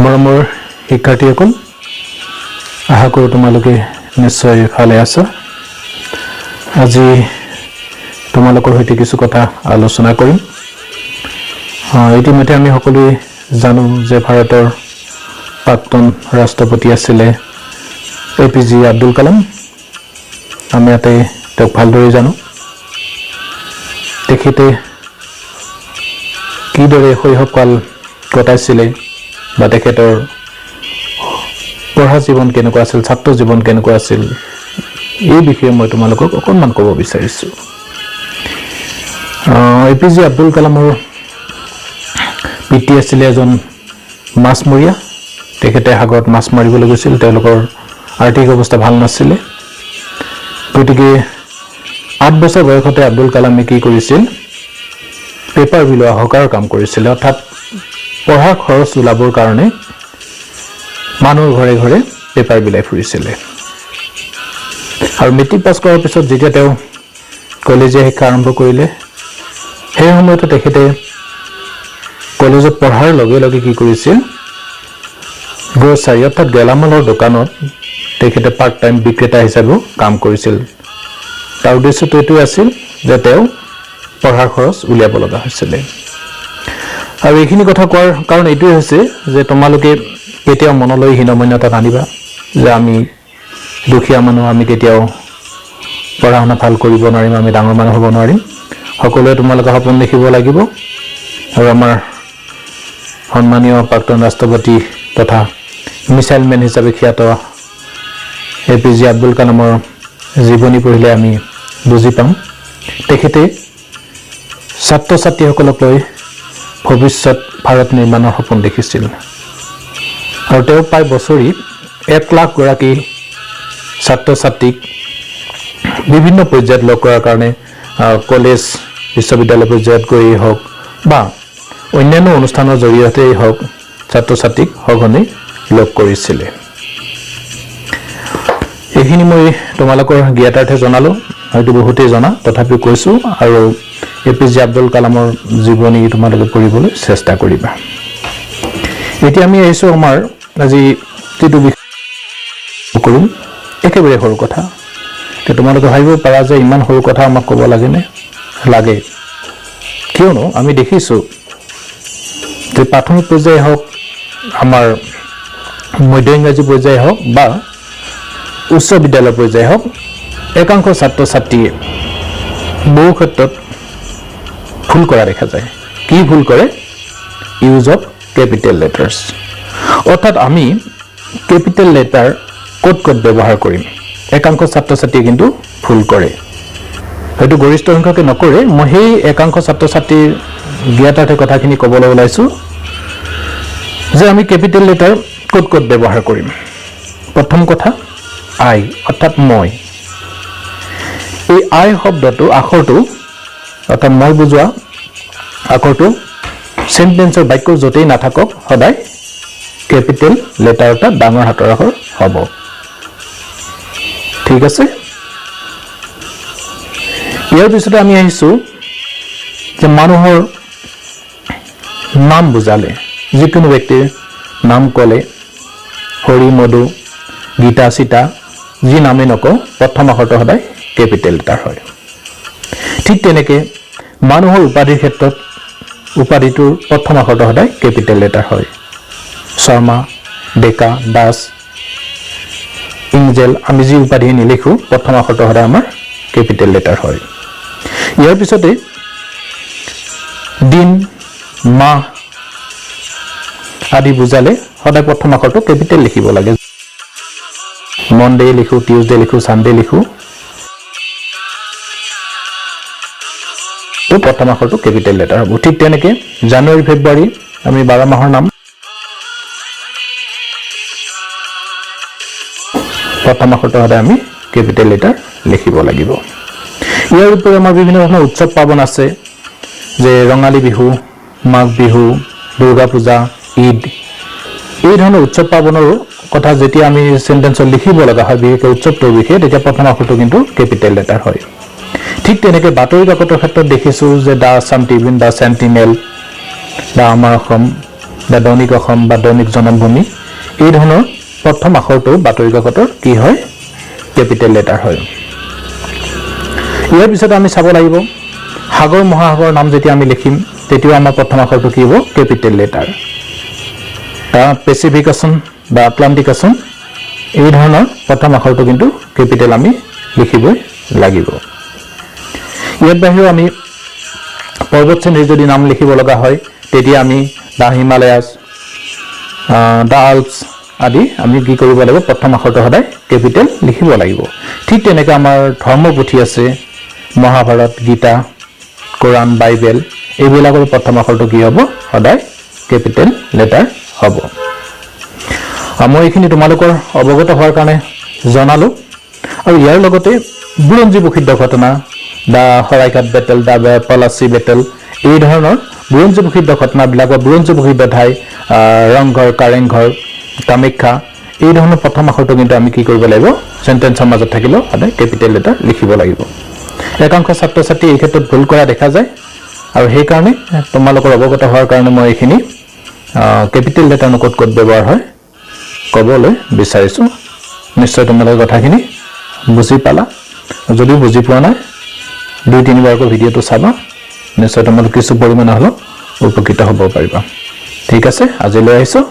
মৰমৰ শিক্ষাৰ্থীসকল, আশা কৰোঁ তোমালোকে নিশ্চয় ভালে আছা। আজি তোমালোকৰ সৈতে কিছু কথা আলোচনা কৰিম। ইতিমধ্যে আমি সকলোৱে জানো যে ভাৰতৰ প্ৰাক্তন ৰাষ্ট্ৰপতি আছিলে A P J Abdul Kalam. আমি ইয়াতে তেওঁক ভালদৰে জানো। তেখেতে কিদৰে শৈশৱকাল কটাইছিলে বা তেখেতৰ পঢ়া জীৱন কেনেকুৱা আছিল, ছাত্ৰ জীৱন কেনেকুৱা আছিল, এই বিষয়ে মই তোমালোকক অকণমান ক'ব বিচাৰিছোঁ। এ পি জে আব্দুল কালামৰ পিতৃ আছিলে এজন মাছমৰীয়া। তেখেতে সাগৰত মাছ মাৰিবলৈ গৈছিল। তেওঁলোকৰ আৰ্থিক অৱস্থা ভাল নাছিলে। গতিকে 8 বছৰ বয়সতে আব্দুল কালামে কি কৰিছিল? পেপাৰ বিলোৱা, হকাৰৰ কাম কৰিছিলে। অৰ্থাৎ পঢ়াৰ খৰচ ওলাবৰ কাৰণে মানুহৰ ঘৰে ঘৰে পেপাৰ বিলাই ফুৰিছিলে। আৰু মেট্ৰিক পাছ কৰাৰ পিছত যেতিয়া তেওঁ কলেজীয়া শিক্ষা আৰম্ভ কৰিলে, সেই সময়তে তেখেতে কলেজত পঢ়াৰ লগে লগে কি কৰিছিল? গ্ৰ'চাৰী অৰ্থাৎ গেলামালৰ দোকানত তেখেতে পাৰ্ট টাইম বিক্ৰেতা হিচাপেও কাম কৰিছিল। তাৰ উদ্দেশ্যটো এইটোৱে আছিল যে তেওঁ পঢ়াৰ খৰচ উলিয়াব লগা হৈছিলে। আৰু এইখিনি কথা কোৱাৰ কাৰণ এইটোৱে হৈছে যে তোমালোকে কেতিয়াও মনলৈ হীনমন্যতা নানিবা যে আমি দুখীয়া মানুহ, আমি কেতিয়াও পঢ়া শুনা ভাল কৰিব নোৱাৰিম, আমি ডাঙৰ মানুহ হ'ব নোৱাৰিম। সকলোৱে তোমালোকে সপোন দেখিব লাগিব। আৰু আমাৰ সন্মানীয় প্ৰাক্তন ৰাষ্ট্ৰপতি তথা মিছাইল মেন হিচাপে খ্যাত এ পি জে আব্দুল কালামৰ জীৱনী পঢ়িলে আমি বুজি পাম, তেখেতে ছাত্ৰ ছাত্ৰীসকলক লৈ ভৱিষ্যত ভাৰত নিৰ্মাণৰ সপোন দেখিছিল। আৰু তেওঁ প্ৰায় বছৰি 1 লাখ গৰাকী ছাত্ৰ ছাত্ৰীক বিভিন্ন পৰ্যায়ত লগ কৰাৰ কাৰণে কলেজ, বিশ্ববিদ্যালয় পৰ্যায়ত গৈয়ে হওক বা অন্যান্য অনুষ্ঠানৰ জৰিয়তেই হওক, ছাত্ৰ ছাত্ৰীক সঘনে লগ কৰিছিলে। এইখিনি মই তোমালোকৰ জ্ঞাতাৰ্থে জনালোঁ। হয়তো বহুতেই জনা, তথাপিও কৈছোঁ। আৰু এ পি জে আব্দুল কালামৰ জীৱনী তোমালোকে পঢ়িবলৈ চেষ্টা কৰিবা। এতিয়া আমি আহিছোঁ আমাৰ আজি যিটো বিষয় কৰিম, একেবাৰে সৰু কথা। এতিয়া তোমালোকে ভাবিব পাৰা যে ইমান সৰু কথা আমাক ক'ব লাগেনে? লাগে। কিয়নো আমি দেখিছোঁ যে প্ৰাথমিক পৰ্যায়ে হওক, আমাৰ মধ্য ইংৰাজী পৰ্যায়ে হওক বা উচ্চ বিদ্যালয় পৰ্যায়ে হওক, একাংশ ছাত্ৰ ছাত্ৰীয়ে বহু ক্ষেত্ৰত ভুল কৰা দেখা যায়। কি ভুল কৰে? Use of capital letters. অৰ্থাৎ আমি কেপিটেল লেটাৰ ক'ত ক'ত ব্যৱহাৰ কৰিম, একাংশ ছাত্ৰ ছাত্ৰীয়ে কিন্তু ভুল কৰে। হয়তো গৰিষ্ঠ সংখ্যকে নকৰে। মই সেই একাংশ ছাত্ৰ ছাত্ৰীৰ জ্ঞাতাৰ্থে কথাখিনি ক'বলৈ ওলাইছোঁ যে আমি কেপিটেল লেটাৰ ক'ত ক'ত ব্যৱহাৰ কৰিম। প্ৰথম কথা, আই অৰ্থাৎ মই। এই আই শব্দটো, আখৰটো, অৰ্থাৎ মই বুজোৱা আখৰটো চেণ্টেন্সৰ বাক্য য'তেই নাথাকক, সদায় কেপিটেল লেটাৰ অৰ্থাৎ ডাঙৰ হাতৰ আখৰ হ'ব। ঠিক আছে। ইয়াৰ পিছতে আমি আহিছোঁ যে মানুহৰ নাম বুজালে, যিকোনো ব্যক্তিৰ নাম ক'লে, হৰি, মধু, গীতা, সীতা, যি নামেই নকওঁ, প্ৰথম আখৰটো সদায় কেপিটেল লেটাৰ হয়। ঠিক তেনেকৈ মানুহৰ উপাধিৰ ক্ষেত্ৰত উপাধিটোৰ প্ৰথম আখৰটো সদায় কেপিটেল লেটাৰ হয়। শৰ্মা, ডেকা, দাস, ইংজেল, আমি যি উপাধি নিলিখোঁ, প্ৰথম আখৰটো সদায় আমাৰ কেপিটেল লেটাৰ হয়। ইয়াৰ পিছতে দিন, মাহ আদি বুজালে সদায় প্ৰথম আখৰটো কেপিটেল লিখিব লাগে। মনডে লিখোঁ, টিউজডে লিখোঁ, ছানডে লিখোঁ, তো প্ৰথম আখৰটো কেপিটেল লেটাৰ হ'ব। ঠিক তেনেকৈ জানুৱাৰী, ফেব্ৰুৱাৰী, আমি 12 মাহৰ নাম, প্ৰথম আখৰটো সদায় আমি কেপিটেল লেটাৰ লিখিব লাগিব। ইয়াৰ উপৰি আমাৰ বিভিন্ন ধৰণৰ উৎসৱ পাৰ্বণ আছে যে ৰঙালী বিহু, মাঘ বিহু, দুৰ্গা পূজা, ঈদ, এই ধৰণৰ উৎসৱ পাৰ্বণৰো কথা যেতিয়া আমি চেণ্টেন্সত লিখিব লগা হয়, বিশেষকৈ উৎসৱটোৰ বিষয়ে, তেতিয়া প্ৰথম আখৰটো কিন্তু কেপিটেল লেটাৰ হয়। ঠিক তেনেকৈ বাতৰি কাকতৰ ক্ষেত্ৰত দেখিছোঁ যে the Assam Tribune, the Sentinel, the আমাৰ অসম, বা দৈনিক অসম বা দৈনিক জনমভূমি, এই ধৰণৰ প্ৰথম আখৰটো বাতৰি কাকতৰ কি হয়? কেপিটেল লেটাৰ হয়। ইয়াৰ পিছত আমি চাব লাগিব, সাগৰ মহাসাগৰৰ নাম যেতিয়া আমি লিখিম, তেতিয়াও আমাৰ প্ৰথম আখৰটো কি হ'ব? Capital letter. তাৰ পেচিফিক অ'চন বা আটলাণ্টিক অ'চন, এই ধৰণৰ প্ৰথম আখৰটো কিন্তু কেপিটেল আমি লিখিবই লাগিব। ইয়াৰ বাহিৰেও আমি পৰ্বত শ্ৰেণীৰ যদি নাম লিখিব লগা হয়, তেতিয়া আমি the Himalayas, the Alps আদি আমি কি কৰিব লাগিব? প্ৰথম আখৰটো সদায় কেপিটেল লিখিব লাগিব। ঠিক তেনেকৈ আমাৰ ধৰ্মপুথি আছে, মহাভাৰত, গীতা, কোৰাণ, বাইবেল, এইবিলাকৰ প্ৰথম আখৰটো কি হ'ব? সদায় কেপিটেল লেটাৰ হ'ব। মই এইখিনি তোমালোকৰ অৱগত হোৱাৰ কাৰণে জনালোঁ। আৰু ইয়াৰ লগতে বুৰঞ্জী প্ৰসিদ্ধ ঘটনা, the Saraighat Battle, the Plassey Battle, এই ধৰণৰ বুৰঞ্জী প্ৰসিদ্ধ ঘটনাবিলাক বা বুৰঞ্জী প্ৰসিদ্ধ ঠাই, ৰংঘৰ, কাৰেংঘৰ, কামাখ্যা, এই ধৰণৰ প্ৰথম আখৰটো কিন্তু আমি কি কৰিব লাগিব? চেণ্টেন্সৰ মাজত থাকিলেও সদায় কেপিটেল লেটাৰ লিখিব লাগিব। একাংশ ছাত্ৰ ছাত্ৰী এই ক্ষেত্ৰত ভুল কৰা দেখা যায় আৰু সেইকাৰণে তোমালোকৰ অৱগত হোৱাৰ কাৰণে মই এইখিনি কেপিটেল লেটাৰনো ক'ত ক'ত ব্যৱহাৰ হয় ক'বলৈ বিচাৰিছোঁ। নিশ্চয় তোমালোকে কথাখিনি বুজি পালা। যদিও বুজি পোৱা নাই, দুই তিনিবাৰকৈ ভিডিঅ'টো চাবা, নিশ্চয় তোমালোক কিছু পৰিমাণে হ'লেও উপকৃত হ'ব পাৰিবা। ঠিক আছে, আজিলৈ আহিছোঁ।